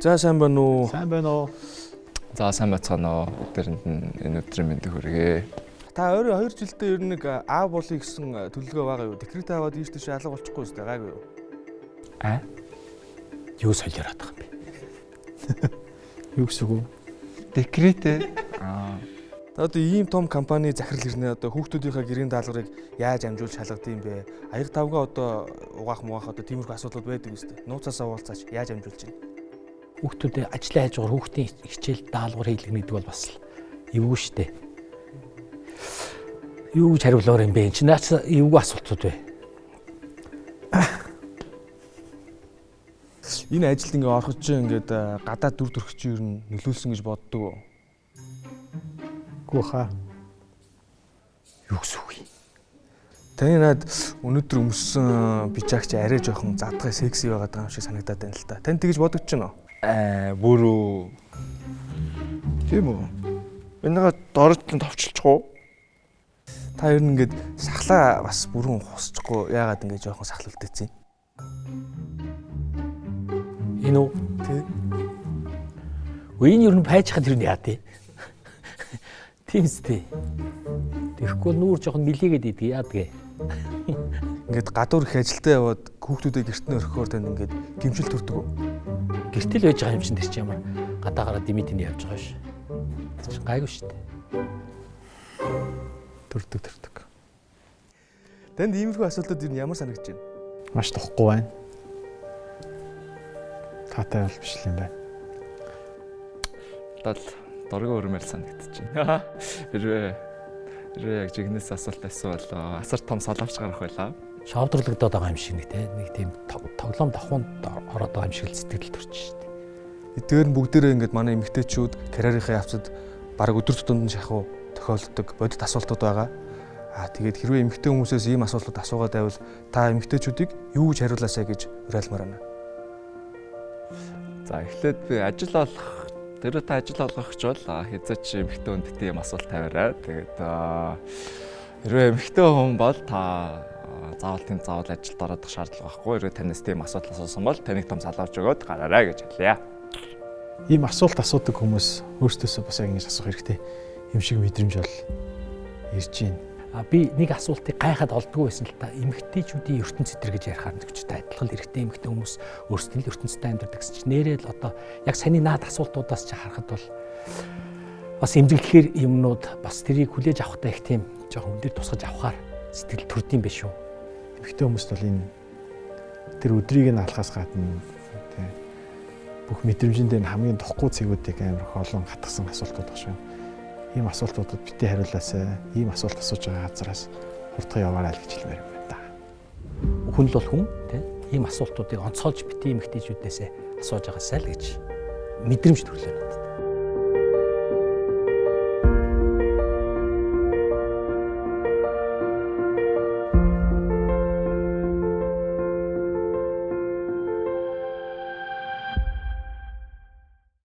За, сайн байна уу? Сайн байна уу? За, сайн байцгаана уу. Бүгдээрэнд нь энэ өдрийн мэндийг хүргэе. Та ойрын 2 жилдээ ер нь нэг аав болъё гэсэн төлөвлөгөө байгаа юу? Декрет аваад ийш тийш алга болчихгүй үстэй, гайгүй юу? А? Юу солиороод байгаа юм бэ? Юу гэсэн үг вэ? Декрет ээ. Аа. Та одоо ийм том компани захирал ирнэ, одоо хүүхдүүдийнхээ гэрийн даалгаврыг яаж амжуулж шалгад юм бэ? Аяг тавгаа одоо угаах мугаах, одоо тиймэрхүү асуудлууд байдаг үстэй. Нууцаасаа уулзаач, яаж амжуулж байна? Хүүхдүүдэд ажлын хажуугаар хүүхдийн хичээл даалгавар хийлгэнэ гэдэг бол бас л эвгүй штэ. Юу гэж хариулаар юм бэ? Энд чинь наац эвгүй асуултууд бай. Энэ ажилд ингээ ороход чинь ингээд гадаад дүр төрх чинь ер нь нөлөөлсөн гэж боддог уу? Гүү хаа. Юу гэсэн үг юм? Таны над өнөөдөр өмссөн пижак чи арай жоохон задгай секси байгаад байгаа юм шиг санагдаад байна л та. Тань тэгж бодогдож байна уу? Аа, бүрүү. Тийм үү? Энийгээ доржлон товчлчих уу? Та ер нь ингээд сахлаа бас бүрэн хусчихгүй, яагаад ингээд жоохон сахал үлдээсэн юм? Энэ үү? Тий. Үгүй, энэ ер нь пайжхад ер нь яа тий? Тийм үстэй. Тэгэхгүй нүүр жоохон мэлийгээд идэг, яадаг. Ингээд гадуур их ажилдаа яваад хүүхдүүдээ гэрт нь орхихоор танд ингээд гимшил төрдөг үү? Гэртэл байж байгаа юм чинь тэр чинь ямар гадаа гараад дими тэний явж байгаа ш. Тэр чинь гайгүй шүү дээ. Төрдөг, төрдөг. Танд иймэрхүү асуултууд ер нь ямар санагдаж байна? Маш тухгүй байна. Таатай бол биш л юм байна. Дал доргоо өрмөл санагдчих. Хэрвээ яг жигнэс асуулт асуу болоо. Асар том салавч гарах байлаа. Шоодрлогдоод байгаа юм шиг нэг те. Нэг тийм тоглоом давхуунд ороод байгаа юм шиг л сэтгэл төрч шүү дээ. Эдгээр нь бүгдээрээ ингээд манай эмэгтэйчүүд карьерийнхаа явцад бараг өдөр тутамд нь шахуу тохиолддог бодит асуултууд байгаа. Аа, тэгээд хэрвээ эмэгтэй хүмүүсээс ийм асуултууд асуугаад байвал та эмэгтэйчүүдийг юу гэж хариулаасай гэж уриалмаар байна? За, эхлээд би ажил олох, тэр та ажил олгогч бол хэзээ ч эмэгтэй хүнд тийм асуулт тавиарай. Тэгээд хэрвээ эмэгтэй хүн бол та заавал тийм заавал ажилд орох шаардлага байхгүй. Хэрвээ танаас тийм асуулт асуусан бол таныг том салавч өгөөд гараарай гэж хэлье. Ийм асуулт асуудаг хүмүүс өөрсдөөсөө бас яг ингэж асуух хэрэгтэй юм шиг мэдрэмж бол ирж байна. А, би нэг асуултыг гайхаад олдгүй байсан л та. Эмэгтэйчүүдийн ертөнц өдр гэж ярихаар нэг ч та адилхан л эрэгтэй эмэгтэй хүмүүс өөрсдийн л ертөнцтэй амьдардаг гэсэн чинь нэрээ л одоо яг саяны наад асуултуудаас чи харахад бол бас эмзэглэхээр юмнууд бас тэрийг хүлээж авахтай их тийм жоохон өндөр тусгаж авахаар сэтгэл төрдөм биш үү? Эмэгтэй хүмүүст бол энэ тэр өдрийг нь алхаас гадна тий бүх мэдрэмжэндээ хамгийн тухгүй цэгүүдийг амар их олон хатгсан асуултууд баг шүү. Ийм асуултуудад битгий хариулаасай. Ийм асуулт асууж байгаа газараас хурдхан яваарай л гэж хэлмээр юм байна да. Хүн л бол хүн тий ийм асуултуудыг онцгойлж битгий эмэгтэйчүүдээс асууж байгаасай л гэж мэдрэмж төрлөө надад.